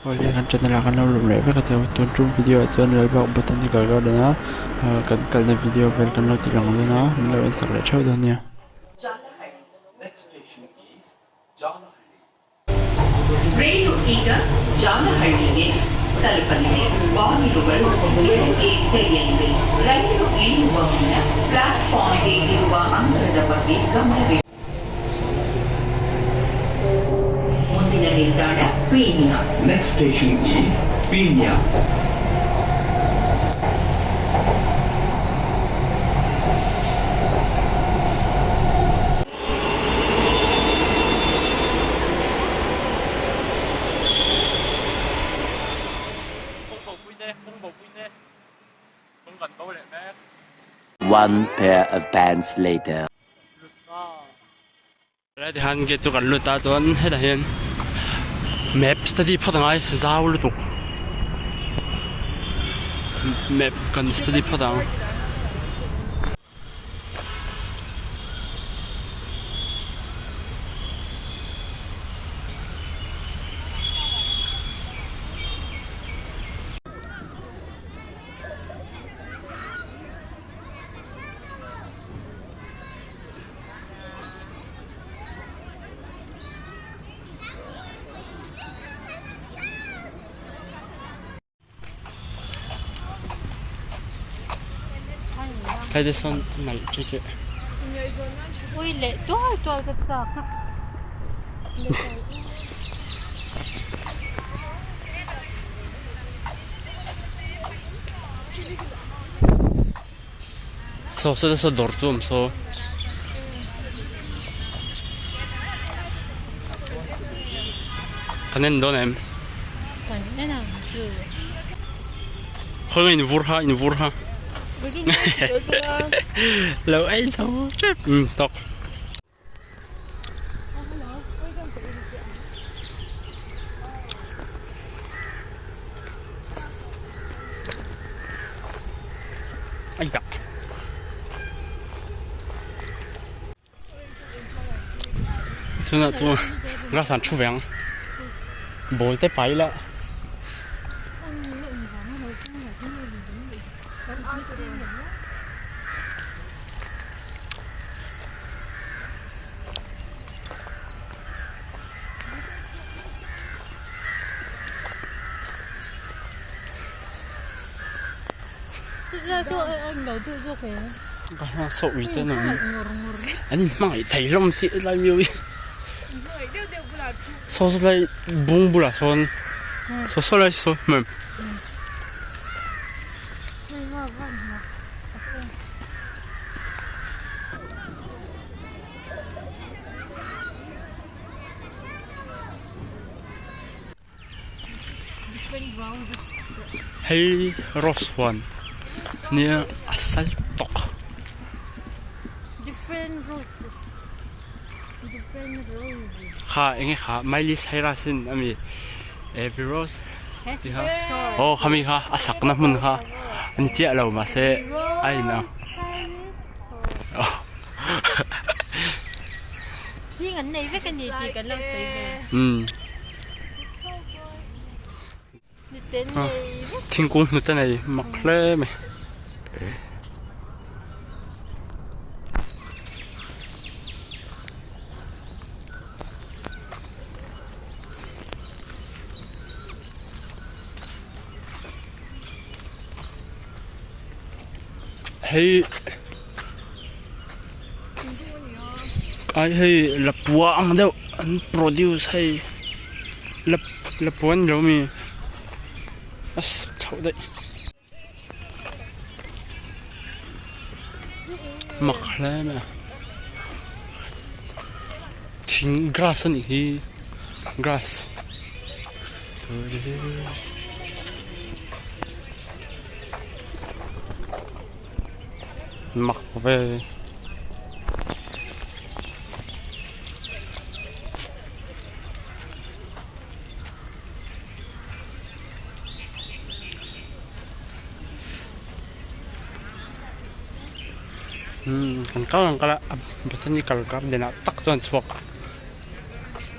Awle kan channel ah kan lo lawm leh vek a chuan tun tum video ah chuan Lalbak Botanical Garden a kan kalna video vel kan lo ti lang dawn a min lo en sak leh theuh dawn nia. ರೈಲು ಈಗ ಜಾಲಹಳ್ಳಿಗೆ ತಲುಪಲಿದೆ. ಬಾಗಿಲುಗಳು ಎಡಕ್ಕೆ ತೆರೆಯಲಿವೆ. ರೈಲು ಇಳಿಯುವ ಮುನ್ನ ಪ್ಲಾಟ್ಫಾರ್ಮ್ಗೆ ಇರುವ ಅಂತರದ ಬಗ್ಗೆ ಗಮನವಿಡಿ. ಮುಂದಿನ ನಿಲ್ದಾಣ Peenya. Next station is Pinya. One pair of pants later. Helai ti hian gate chu kan lut a chuan hetah hian map study phawt angai zau lutuk map kan study phawt ang. Tlai te sawn a nalh che che. Ui leh tual tual ka chak a. Saw saw saw dawr chu a awm saw. Kan en dawn em? Kan en ang chu. Khawi nge in vur ha in vur ha. Lo ei zo tep. Um tawk. Ai da. Tunah chuan grass an thu ve ang ball te pai ila. Saw ui te an awm an inhmangaih thei hlawm si helai miau hi saw saw lai bung bulah sawn saw saw lai saw hmel. Hei rose huan nia a sal tawk. Kha enge kha Miley Cyrus in ami every rose tih kha aw khami kha a sakna hmun kha a ni chiah lo mahse a inang. Hing an nei vek a ni tih kan lo sawi ve. Hnute an nei vek. Thingkung hnute nei mak hle mai. Hei ai hei lapua ang deuh an produce hei lap lapua an ni lo mi a chhoh daih mak hle mai a thing grass a nih hi grass. Mak ve. Umm kan kal ang kal a botanical garden ah tak chuan chhuak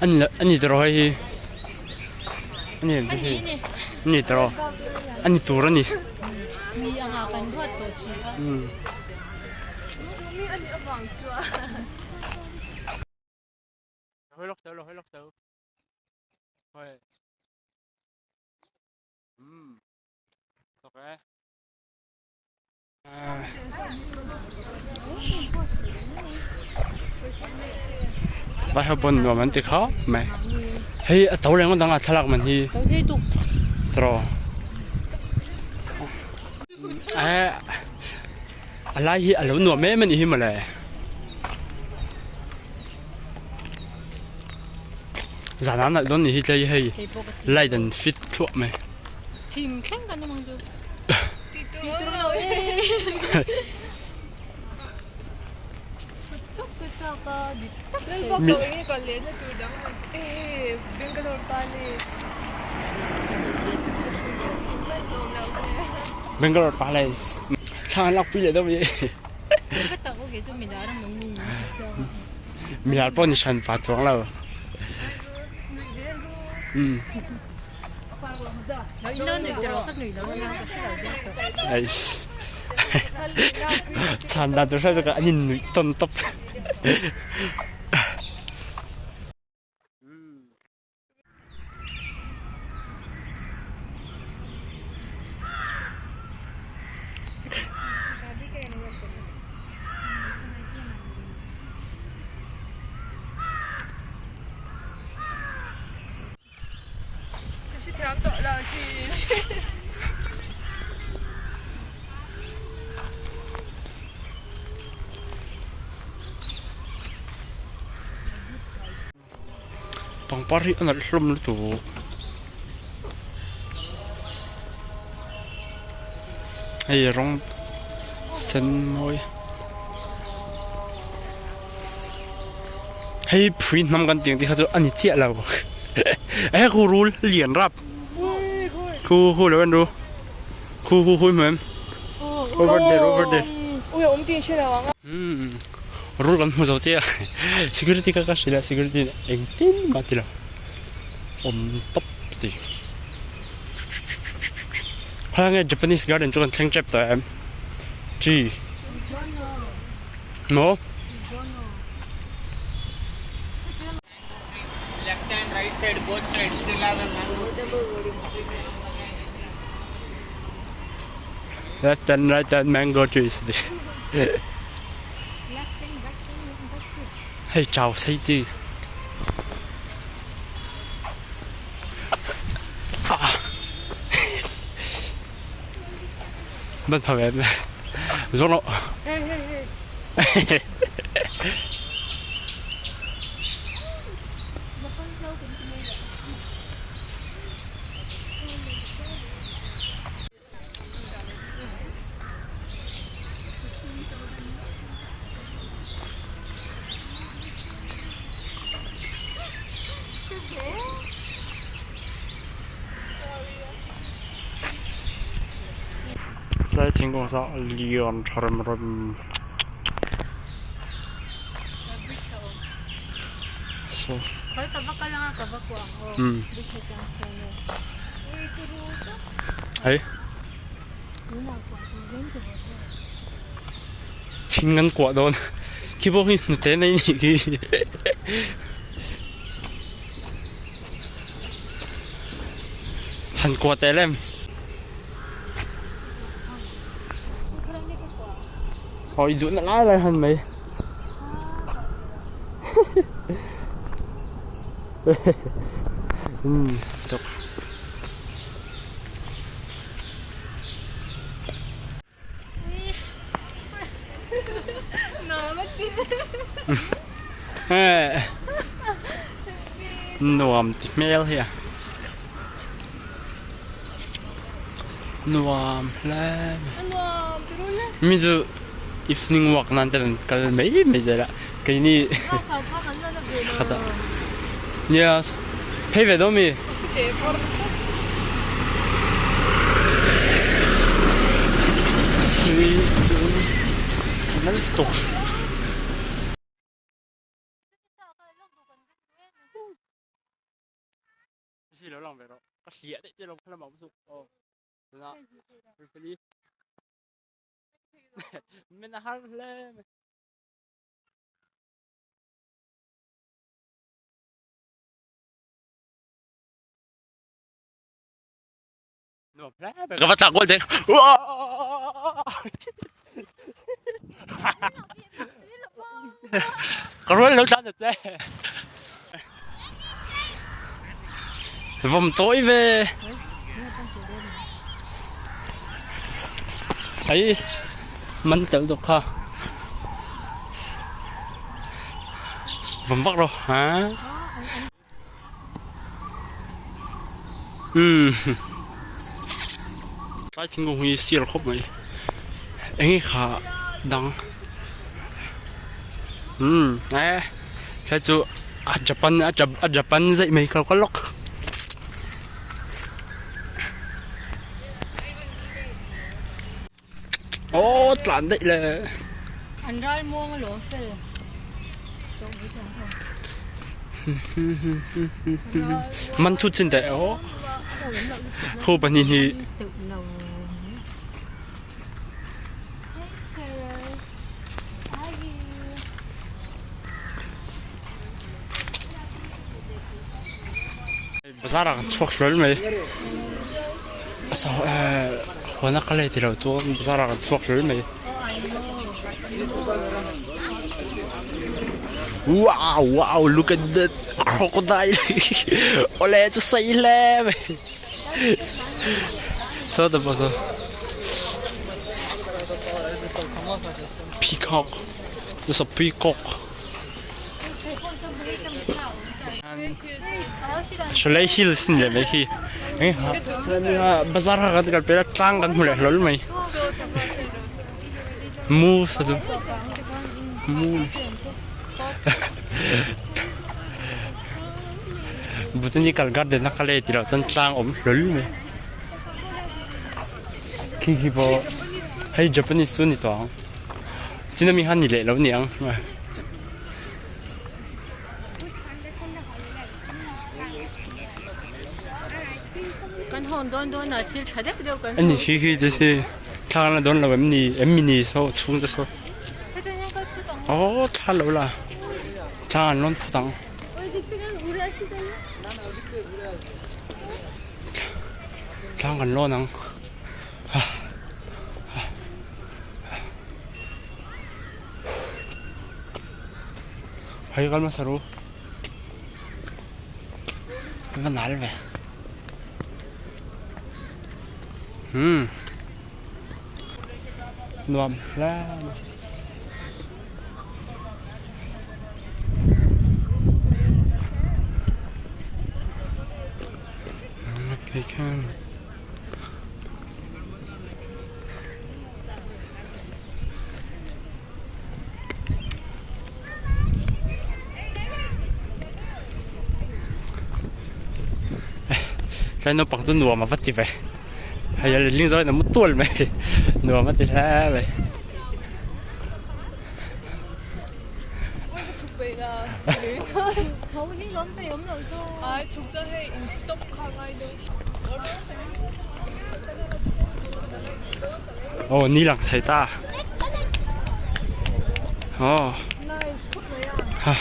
a ani tawh hei hi. Ani em hi. Ni tro. Ani tur ani. Ni anga kan ruat to si a. Um. Mi ani awang chuan. Hoi lok teu lo hoi lok teu. Hoi. Um. Ok. Vai ho bon nuam an ti khawp mai. Hei a to leng dang a thlalak man hi. Tro. Eh a lai hi a lo nuam em ani hi mawle. Zan ah nalh dawn ni hi tlei hei light an fit thluah mai. Thim thleng kan awm ang chu. Bangalore Palace. Thla an lakpui leh deuh i. Milar pawh ni hran pa chuang lo. Chan dan tur hriat zawk ah an in nuih tawn tawp. Pangpar hi a nalh hlawm lutuk. Hei rawng sen mawi. Hei phui hnam kan tih ang te kha chu a ni chiah lo. Eh khu rul lian rap. Khu khu lo en ru. Khu khu hui hmu em. Over there over there. Ui awm tih hre lo ang a. Umm rul kan hmu zo chiah a. Security kha ka hrilh a security in engtin mah ti lo. Awm tawp ti. Khawiah nge Japanese garden chu kan thleng tep tawh em? Chi. Maw? Left and right and mango trees ti. Hei chau sei chi. Ah. Ban pha ve Zong lo. Tlai thingkung saw a lian tha rem rem. So. Khoi ka va kal anga ka va kuah ang aw. Hmm. Hei. Thing an kuah dawn. Khi pawh khi hnute nei nih khi. Han kuah tel em. Aw i duhna lai lai han mai. Umm tuk. Nuam ti hmel hi a. Nuam hle. Mi chu evening walk nan te an kal mai mai zel a. Keini khatah. Nia phei ve dawn mi. Sui nal tuk. lo lang ve rawh ka hliah daih che lo lamah awm suh aw tunah referee min a har hle mai. Nuam hle mai ka va chak kual dek ka rual lo tlan che vawm tawi ve hei man tel dawk kha vawm vak rawh ha. Umm tlai thingkung hi sial khawp mai eng nge kha dang umm eh tlai chu a japan a japan zaih mai ka lo lawk. Aw tlan daih le. An ral muang alawm fel. Man thut chin teh aw. Khu pahnih hi. Bazar ah kan chhuak hlawl mai huan a kal e tilo chuan bazar ah kan chhuak hlawl mai wow wow look at that crocodile awle chu sei hle mai saw ta pawh saw peacock there's a peacock. Sholay Hills ni leh mai khi bazar kha kan kal pela tlang kan hmu leh hlawl mai moose a chu moon botanical garden a kal e tih loh chuan tlang awm hlawl mai khi khi pawh hei Japanese chu a ni tawh ang chin ami khan ni leh lo niang. Kan hawn dawn dawn ah thil tha deuh deuh kan Ani khi khi te si thla la dawn lo em ni em mi ni saw chhung te saw oh thla lo la thla an rawn phut ang thla kan lawn ang. Hei kal hmasa ru va nal ve hmm nuam hle mai khan. Tlai naupang chu nuam a va ti ve hei a letling zawhin a mu tual mai nuam a ti hle mai. Aw ni lang thei ta aw ha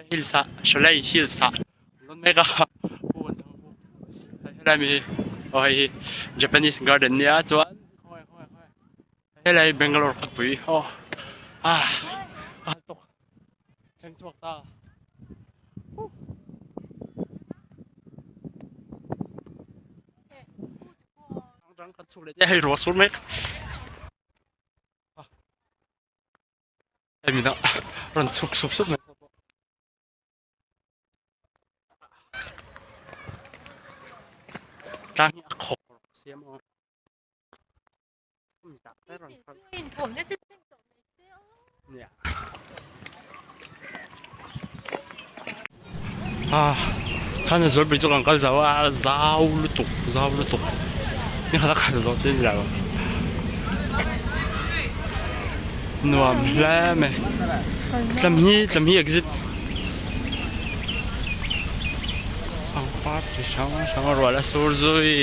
Hills ah Sholay Hills ah rawn mek a helai mi hi aw hei hi Japanese garden nia chuan helai Bangalore khawpui aw ah a tawk thleng chhuak ta. Hei ruah sur mek. Hemi dang rawn chhuk sup sup mai tlang hi a khawk rawk siam aw ah Khan a zualpui chu kan kal zau a a zau lutuk zau lutuk ni khat a kal zawh chi a ni lo nuam hle mai tlam hi tlam hi exit pangpar chi hrang hrang a rual a sur zui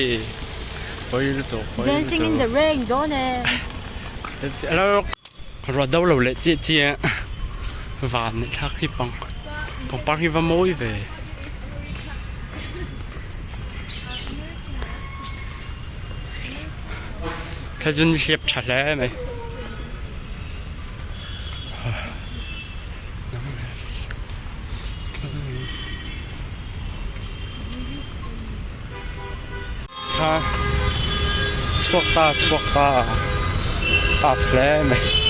pawi lutuk pawi lutuk Dancing in the rain dawn e. Ruah do lo leh chiah chiah van leh thlak hi pang pangpar hi va mawi ve. Thla chu ni hliap tha hle mai. Kha chhuak ta chhuak ta tough hle mai.